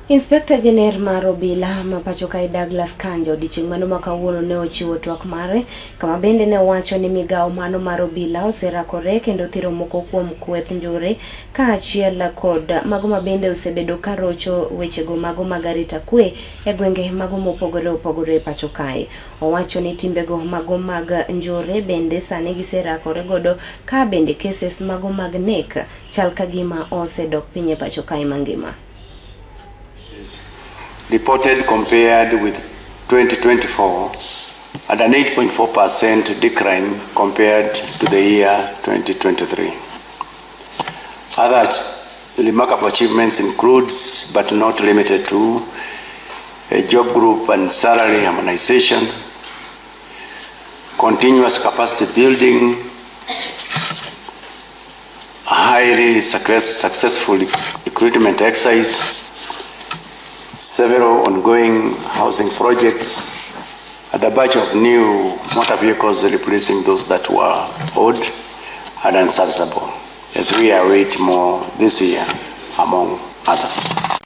Inspekta Jener mar obila ma pacho kae Douglas Kanja odiochieng' mano ma kawuono ne ochiwo twak mare kama bende ne owacho ni migawo mano mar obila oserakore kendo thiro moko kuom kweth njore kaachiel kod mago ma bende osebedo ka rocho wechego mago mag arita kwe e gwenge mago mopogore opogore e pacho kae. Owacho ni timbego mago mag njore bende sani giserakore godo ka bende cases mago mag nek chal ka gima osedok piny e pacho kae mangima. Reported compared with 2024 at an 8.4% decline compared to the year 2023. Other remarkable achievements includes, but not limited to, a job group and salary harmonization, continuous capacity building, a highly successful recruitment exercise, several ongoing housing projects, and a batch of new motor vehicles replacing those that were old and unserviceable, as we await more this year, among others.